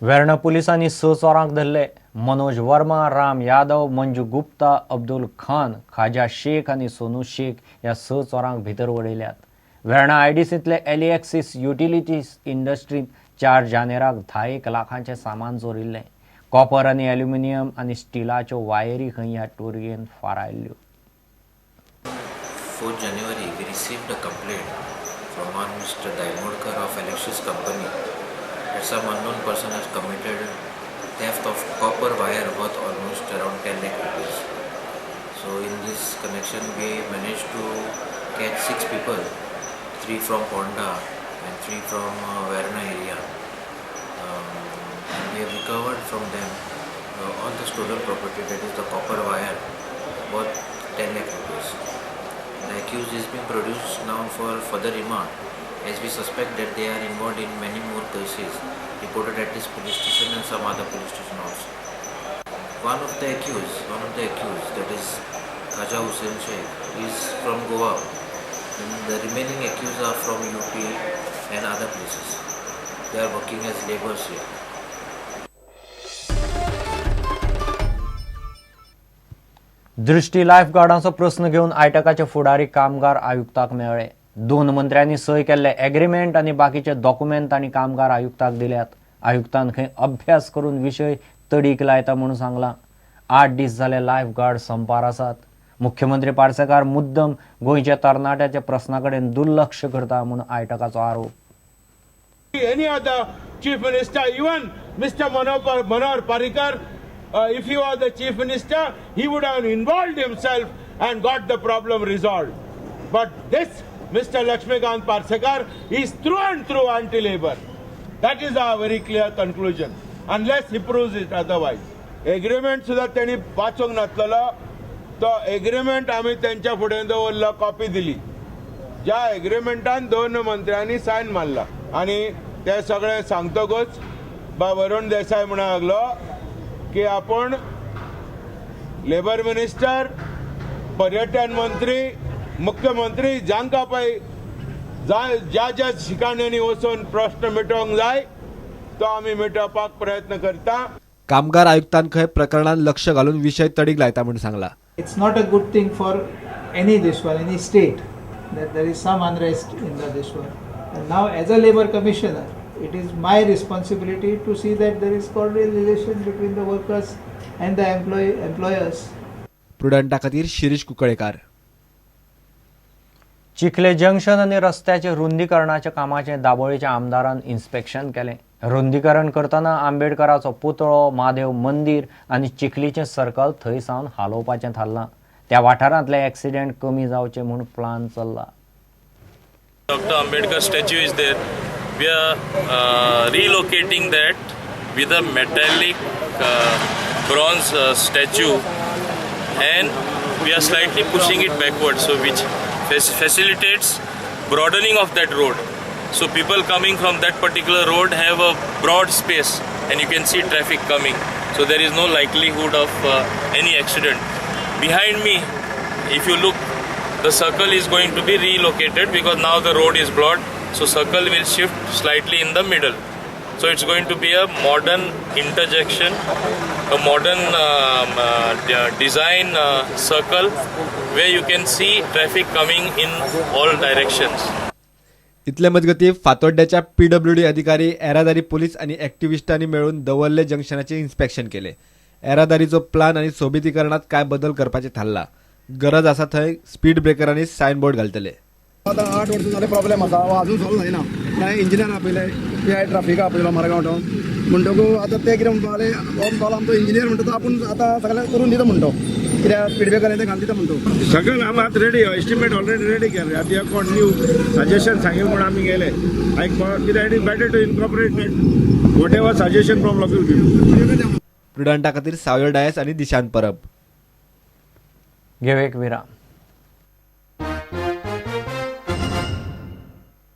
वेर्णा पुलिसांनी 6 चोरांक धरले. मनोज वर्मा, राम यादव, मंजू गुप्ता, अब्दुल खान, खाजा शेख आनी सोनू शेख ह्या 6 चोरांक भितर उडयल्यात. वेर्णा आयडीसींतले एलिएक्सिस युटिलिटीज इंडस्ट्रींत 4 जानेराक 10 लाखांचें सामान चोरिल्लें. कॉपर आनी ॲल्युमिनियम आनी स्टिलाच्यो वायरी खंय ह्या टोरयेन फारायल्ल्यो. 4th January, we received a complaint from one Mr. Daimodkar of Alexis Company that some unknown person has committed theft of copper wire worth almost around 10 lakh rupees. So in this connection, we managed to catch 6 people, 3 from Ponda and 3 from Verna area. And we have recovered from them all the stolen property, that is the copper wire worth 10 lakh rupees. The accused is being produced now for further remand, as we suspect that they are involved in many more cases reported at this police station and some other police station also. One of the accused, that is Khaja Hussain Sheikh, is from Goa, and the remaining accused are from UP and other places. They are working as laborers here. दृष्टी life गार्डांचो प्रस्न घेवन आयटकाचे फुडारी कामगार आयुक्ताक मेळ्ळे. 2 मंत्र्यांनी सय केल्ले agreement आनी बाकीचे डॉक्युमेंट तांणी कामगार आयुक्ताक दिल्यात. आयुक्तान खंय अभ्यास करून विशय तडीक लायता म्हणून सांगलां. 8 दीस जाले लायफ गार्ड संपार आसात. मुख्यमंत्री पार्सेकार मुद्दम गोंयच्या तरणाट्याच्या प्रस्ना कडेन दुर्लक्ष करता म्हणून आयटकाचो आरोप. Any other chief minister, even Mr. Manohar Parrikar, if he was the chief minister, he would have involved himself and got the problem resolved. But this Mr. Lakshmikant Parsekar is through and through anti-labor. That is our very clear conclusion, unless he proves it otherwise. Agreement सुद्धा त्यांनी वाचूंक नासलेलो, तो agreement आमी त्यांच्या फुडें दवरलो, copy दिली. ज्या एग्रीमेंटान 2 मंत्र्यांनी सायन मारला आनी ते सगळे सांगतकूच बा वरुण देसाय म्हणूंक लागलो की आपण लेबर मिनिस्टर, पर्यटन मंत्री, मुख्यमंत्री जांकां पळय जाय ज्या ज्या ठिकाण्यांनी वचून प्रश्न मिटोवंक जाय तो आमी मिटोवपाक प्रयत्न करता. कामगार आयुक्तान खंय प्रकरणान लक्ष घालून विशय तडीक लायता म्हूण सांगला. It's not a good thing for any this one, any state, that there is some unrest in the this one. And now as a labor commissioner, it is my responsibility to see that there is cordial relation between the workers and the employers. प्रुडंटा खातीर शिरीष कुंकळेकार. चिखले junction आनी रस्त्याचे रुंदीकरणाच्या कामाचें दाबोळीच्या आमदारान inspection केलें. रुंदीकरण करतना आंबेडकराचो पुतळो, म्हादेव मंदीर आनी चिखलीचें circle थंय सावन हालोवपाचें थारलां. त्या वाठारांतले एक्सिडेंट कमी जावचे म्हूण प्लान चल्ला. Dr. Ambedkar statue is there. We are relocating that with a metallic bronze statue, and we are slightly pushing it backward, so which facilitates broadening of that road. So people coming from that particular road have a broad space, and you can see traffic coming. So there is no likelihood of any accident. Behind me, if you look, the circle is going to be relocated because now the road is broad, so circle will shift slightly in the middle. So it's going to be a modern intersection, a modern design circle where you can see traffic coming in all directions. इतले मजगती फातोड्ड्याच्या PWD अधिकारी, येरादारी police आनी एक्टिविस्टांनी मेळून Davorlim जंक्शनाचें inspection केलें. येरादारीचो plan आनी सोबितीकरणांत कांय बदल करपाचें थारला. गरज आसा थंय स्पीड ब्रेकर आनी सायन बोर्ड घालतले. आतां 8 वर्सां जाले प्रॉब्लेम आसा, हो अजून सॉल्व जायना. हांवें इंजिनियर आपयले, पी I ट्राफिका आपयलो मारगांव टावन, म्हणटकूच आतां ते कितें म्हणपा लागले, हो म्हणपाक लागलो आमचो इंजिनियर म्हणटा तो आपूण आतां सगळें करून दिता म्हणटो, कित्याक स्पीड ब्रेकर ते घालून दिता म्हणटो. सगळें आमी आतां रेडी, एस्टिमेट ऑलरेडी रेडी केले. आतां हे कोण न्यू सजेशन सांगील म्हूण आमी गेले. कित्याक it is better to incorporate that whatever suggestion from local people. प्रुडंटा खातीर सावयर डायस आनी दिशांत परब. घेवं एक विराम.